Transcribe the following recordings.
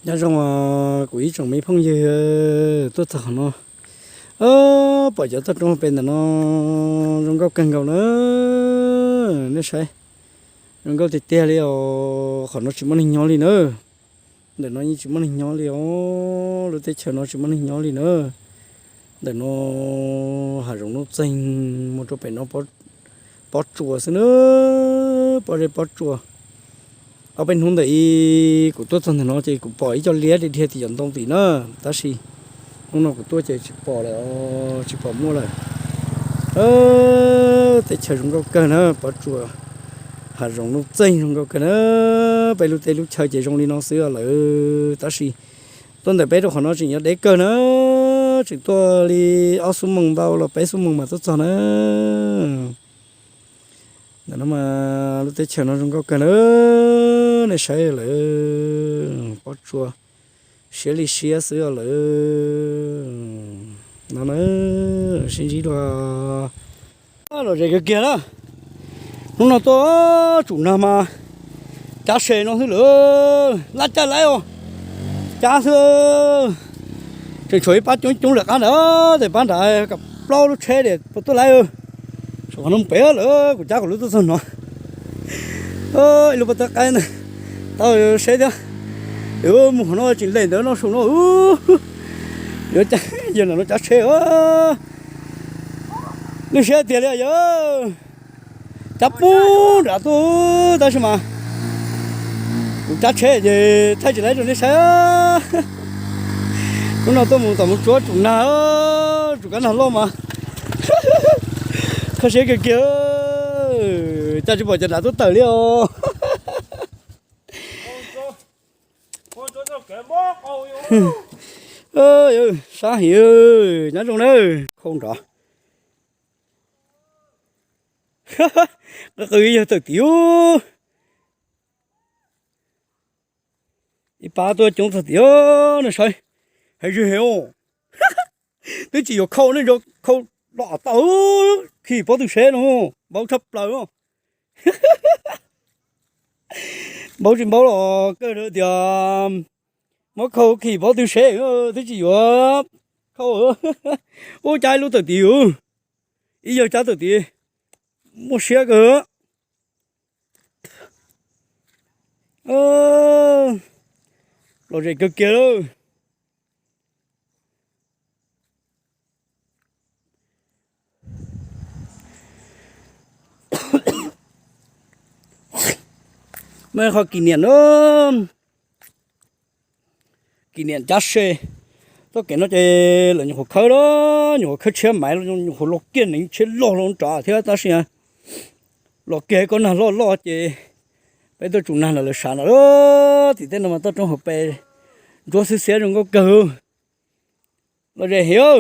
Nyob zoo, kuv ib tsoom me phooj ywg tuaj txog qhov no, pom cov toj roob pem ntawm no zoo nkauj kawg nkaus na. Nej saib, zoo nkauj tiag tiag li os. Qhov no tsis muaj neeg nyob li na. Ntawm no yeej tsis muaj neeg nyob li os. Lub teb chaws no tsis muaj neeg nyob li na. Ntawm no hav zoov nuj txeeg mus rau pem no pob tsuas xwb na, pob zeb pob tsuas. Ob peb hnub ntawm ib kuv tuaj txog ntawm no ces kuv pom ib co liab dhia dhia tim cov ntoo tim na, tab sis hnub no kuv tuaj ces tsis pom lawm, tsis pom muaj lawm. Teb chaws zoo nkauj kawg na, pob tsuas, hav zoov nuj txeeg zoo nkauj kawg na. Peb lub teb lub chaw ces zoo li no xwb lawm, tab sis tuaj ntawm peb rau qhov no tseem yuav deb kawg na, tseem tuaj li ob xuab moos ntau los peb xuab moos mas tuaj txog na. Ntawm no mas lub teb chaws no zoo nkauj kawg na, nej saib lawm, pob tsuas siab li siab xwb lawm. No na, sib ntsib dua. Lom zem kawg kiag na. Hnub no tuaj tsum nag mas cab se no xwb lawm, laj caj laib os, cab xwb. Tseem tshuav ib pab coob coob lawm qab ntawd, tes pab nrad kaum plaub lub tsheb tes puas tuaj laib. Saum qhov no pem lawm, kuv cab kuv lub tuaj txog no. Ib lub pob tawb qaib ntawd, tau seb thiab. Mus qhov no tsis lem ntawd no saum no. Yuav cab, yawg nram no cab tsheb. Lwj siab tiag li yawg. Cab pub nram tuaj tab sis mas kuv cab tsheb ces thaij tsis laib rau nej saib. Hnub no tuaj mus tom mus tsuab tsum nag, tsum kab nag loj mas kho siab kiag kiag. Cas tsis pom cov nrad tuaj tawm li os. Sab heev, nyob zoo na, khau nrov. Qw qw yawg tawm tim ub. Ib pab tuaj coob txog tim no saib, heev zig heev os. Twb tsis yuav khau ne, khau los tau khi pob tw seb no, npaub tshaj plaws. Npaub tsis npaub los kawg tias muab khau khi pob tw seb, twb tsis yuav khau. Ub, cab ib lub tawm tid, ib yawg cab tawm tid, muaj siab kawg. Lom zem kawg kiag lawm. Muaj qhov kis niam na, kis niam cab se. Txoj kev no ces lawv nyuam qhuav khawb los, nyuam qhuav khawb tshiab maiv, nyuam qhuav los kiag neev tshiab loj hlo nrad thiab tab sis los kiag kob nag loj loj ces peb tuaj tsum nag ntawm lawv sav no. Tim tej no mas toj roob hauv pes ntsuab xiab xiab zoo nkauj kawg. Lom zem heev.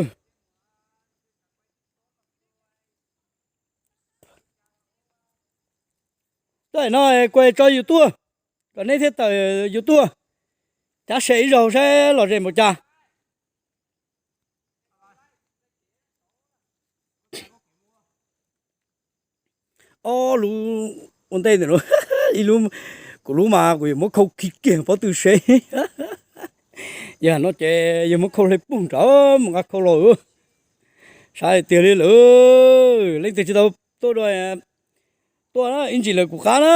Txoj no kuj tso YouTube, kom nej thiaj tawm YouTube. Cab se ib zaug saib lom zem npaum cas. Ob lub ua ntej ntawm no, ib lub, kuv lub mas kuv yuav muab khau khi kiag pob tw seb. Yog no ces yog muab khau hle pug nrad mus nqa khau los. Sab tiag li lawm, leej twg tsis tau tuaj dua, tuaj ib ntsis lawv kuv qab na,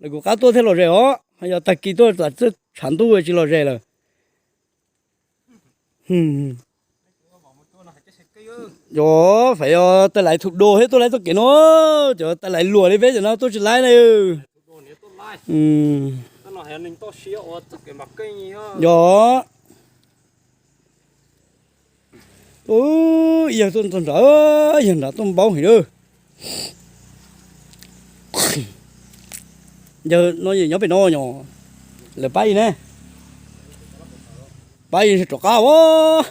lawv kuv qab tuaj thiaj lom zem os, yog tag kis tuaj tshav ntuj tsis lom zem lawm. Yog fais yog tais lais thu do thiab tuaj laib txoj kev no, cov tais lais luam li peb cov no tuaj tsis laib na. Yog, ib yawg tuaj txog nrad, yawg nrad tuaj npaub heev lawm. Yawg no nyob pem no, lawv pab ib ne, pab ib rov qab os.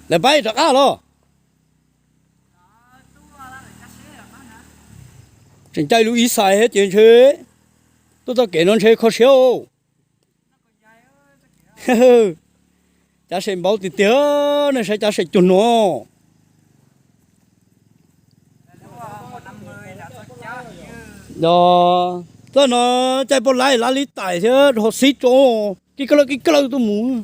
Lawv pab ib rov qab los. Tseem caij lub ib xais thiab ces ntshe tuaj txoj kev no ntshe kho siab. Cab se npaub tiag tiag, nej saib cab se cuag no. Yog, Toj no caij poj laib lab lib tais thiab ho xib tso, kib kawg lawj kib kawg lawj tuaj mus.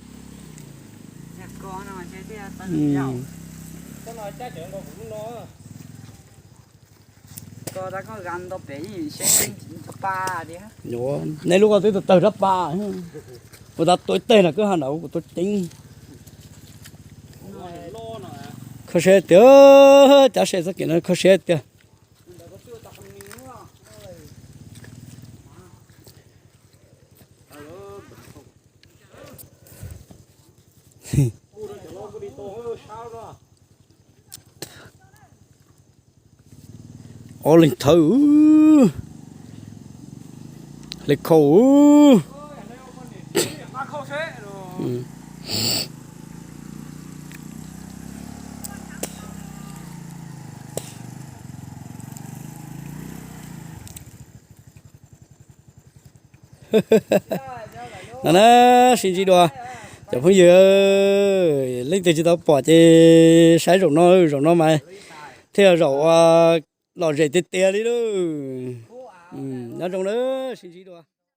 Nej lub ko twb tawg tawg rab pa, kuv tab tuaj ib teg no koj ha nram kuv tuaj ceeb. Kho siab tiag, cav se txoj kev no kho siab tiag. Ob leeg thawb, hle khau. No na, sib ntsib dua cov phooj ywg, leej twg tsis tau pom ces saib zaum no, zaum no mas thiaj yog zaum uas lom zem tiag tiag li lauj. Nyob zoo na, sib ntsib dua.